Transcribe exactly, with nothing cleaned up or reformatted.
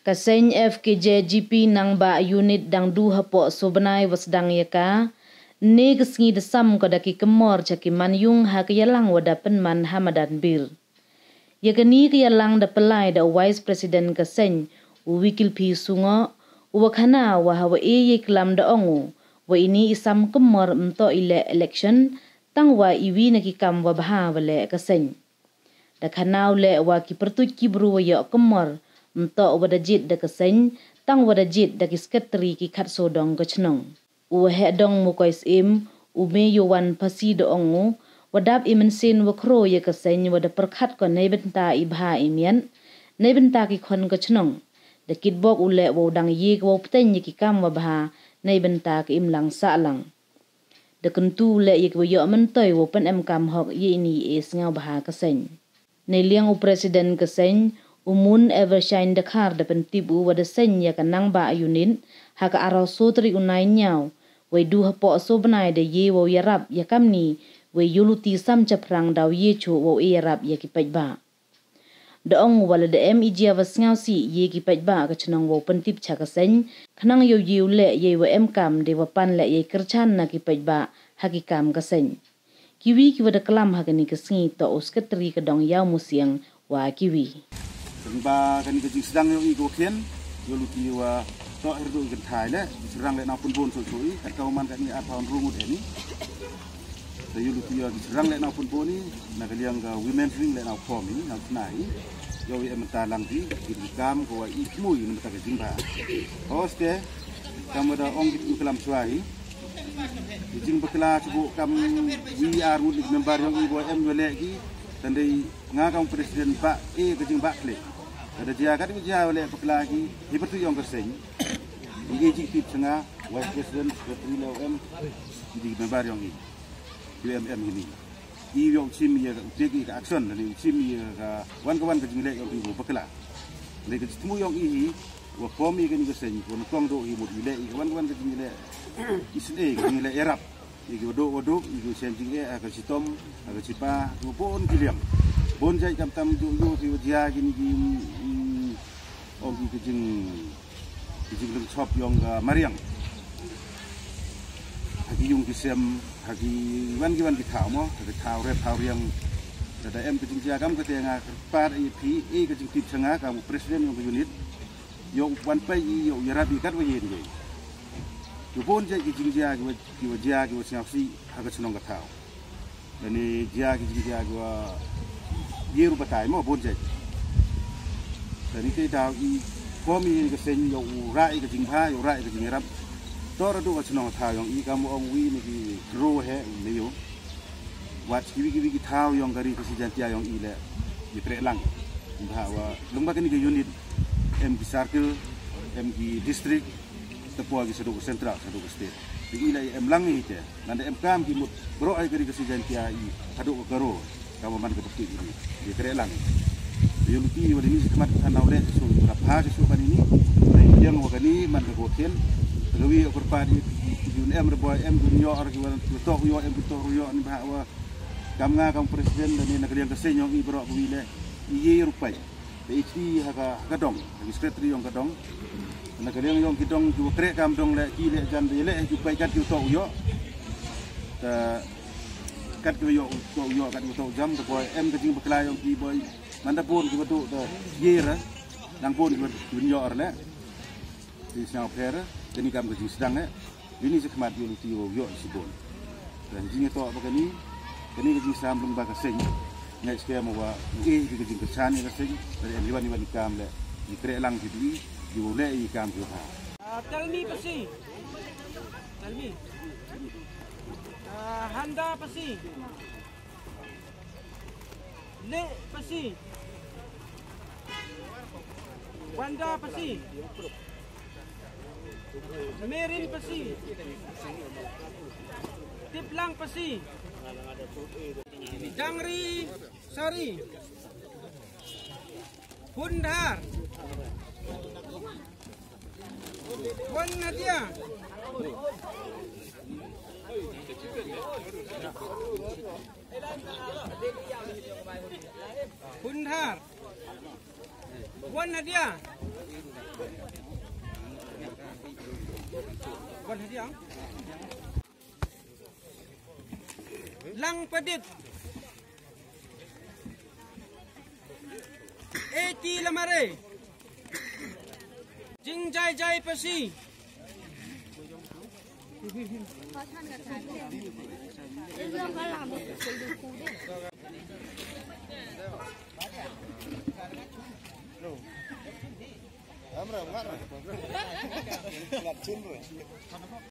Ka seng F K J G P Nangbah Unit dang du hapoh Sobnai wa sdang ya ka, ne ka sngi da sam ko da ki kymor cha ki manyung ha ka yalang wa da pynman ha madan Bir. Ya kani ka yalang da pynlai da u Vice President ka seng, u Wikilphi Sungoh, u wa khana wa ha wa e ya i klam da ong u, wa ini i sam kymor ym toh i leh election, tang wa i wi na ki kam wa bha wa leh ka seng. Da khana u leh wa ki pyrtuit ki bru wa yoh kymor, ym toh wa da jied da ka seng, tang wa da jied da ki secretary ki khatsoo dong ka chnong. U wa heh dong Mukoi Syiem, u Meyowan Phasi da ong u, wa dap i mynsiem wa khroo ya ka seng wa da pyrkhat ko neibynta i bha i miat, neibynta ki khon ka chnong. Da kitbok u leh wa u dang ye ka wow pteng ya ki kam wa bha, neibynta ka imlang sahlang. Da kyntu u leh ya ki wa yoh myntoi wow pynemkam hok ya ini i e sngowbha ka seng. Neiliang u President ka seng, u Moon Evershine Dkhar da pyntip u wa da seng ya ka Nangbah Unit, ha ka arphaw soo tarik u Naiynñiaw, wei du hapoh Sobnai da ye wow yarap ya kamni, wei yooluti sam chaphrang daw ye chooh wow e yarap ya ki paidbah. Da ong u wa lada em i jia wa sngowsih ye ki paidbah ka chnong wow pyntip cha ka seng, khnang yow ye u leh yei wa emkam de wa pan leh yei kyrchan na ki paidbah ha ki kam ka seng. Ki wi ki wa da klam ha kani ka sngi toh u Secretary ka dong Iawmusiang wa ki wi. Tang ba kani ka jingsdang yong i ko khian, yooluti wa toh hyrdu i kynthai leh, jingsdang leh na pynbun so so i, kat ka man kani arphaw ynru ngut heni. Da yooluti ya jingsdang leh na pynbun i, na ka liang ka Women's Wing leh na form i, na chna i, yow i em ta lang di, ki kam ko wa i kmui na mata ka jingbha. Hoste, kam wa da ong ki klam chwa i, ki jingbakla chubu kam wi ar ngut ni member yong i bo em wa leh ki, tang dei nga kam president ba e ka jingbakla. Ka da jia kat wa jia wa leh bakla ki, hi pyrtuit yong ka seng. I e jingtip cha nga, Vice President, Secretary leh em, ki di member yong i. U M M hini. I yow chim ya ka, u take i ka action, ni u chim ya ka wan ka wan ka jingleh yong i wow bakla. Ni ka jingthmu yong i hi, wa form i kani ka seng, wa nyngkong do i mut i leh i ka wan ka wan ka jingleh. I seng e ka jingleh yarap. I ki wa do wa do, i ki wa chem jingeh, ha ka chitom, ha ka chipa, ki wa bun ki liang. Bun jait kam tam do yo ki wa jia kini ki, mm, ong ki ka jing, ka jinglyngchop yong ka mariang. Ha ki yung ki sem, ha ki wan ki wan ki thaw mo, ha ki thaw re thaw riang. Da da em ka jingjia kam ka te nga kyrpad i phi, i ka jingtip cha nga kam u president yong ka unit. Yow wan peit i, yow yarap i kat wa ye de. Yow bun jait ki jingjia ki wa, ki wa jia ki wa sngowsih ha ka chnong ka thaw. Lane jia ki jingjia ki wa ye ru batai mo bun jait. Lane te daw i form i ka seng yow rah i ka jingbha, yow rah i ka jingyarap. Toh ra du ka chnong ka thaw yong i kam ong wi ni ki kro he, me yow. Wat kiwi kiwi ki thaw yong ka ri Khasi Jaintia yong i leh, i kreh lang. Bha wa, long ba kani ka unit, em ki circle, em ki district, tapoh ki sadoo ka central, sadoo ka state. Te i leh em lang i te, nanda em kam ki mut, bro ai ka ri Khasi Jaintia i, sadoo ka Garo, ka wa man ka bakti i, i kreh lang. Yow luti wa ini si khmat ka thaw leh, so, ka pha, so, kan ini, yang wa kani, man ka gotin, ka wi, ka pa di, di, di, em, re boy, em, du nyo, ar ki wa, toh yo, em, toh yo, ni bha wa, Kam nga kam president da ni na ka liang ka seng yong i bro ka wi leh i ye rupai. Da i ti ha ka, ha ka dong, ha ki secretary yong ka dong. Na ka liang yong ki dong ki wa kreh kam dong leh ki leh jan da leh ki rupai kat ki toh u yoh. Da kat ki wa yoh, toh u yoh, kat ki wa toh u jam, da boy em ka jingbakla yong ki boy. Manda bun ki wa toh da ye ra. Nang bun ki wa, ki wa yoh ra leh. Ti sñiaw pher, kani kam ka jingsdang eh. Ini si khmat yow luti wow yoh si bun. Te jingtoh ba kani, kani ka jingsam long ba ka seng. Ngai skem wa, eh, ka jingkyrchan ya ka seng. Te em iwan iwan i kam leh, i kreh lang ki di, di wow leh i kam ki wa. Ah, tell me Pasi. Tell me. Ah, Handa Pasi. Leh Pasi. Wanda Pasi. Merin Pasi. Tiplang Pasi. Dangri Sari. Hundar. Wan Nadia. Hundar. Wan Nadia. Lang Padit. Eti Lamare. Jingjai Jai Pasi.